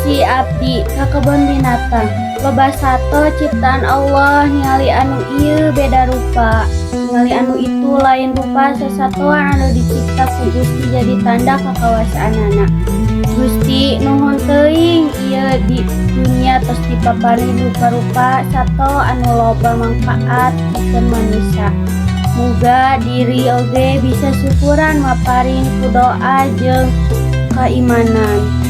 Ekskursi abdi ka kebon binatang. Loba sato ciptaan Allah, ningali anu ieu beda rupa, ningali anu itu lain rupa. Sasatoan anu dicipta ku Gusti jadi tanda kakawasaanana. Gusti, nuhun teuing ieu di dunia tos dipaparin rupa-rupa sato anu loba mangpaat pikeun manusia. Muga diri oge bisa syukuran maparin ku doa jeung kaimanan.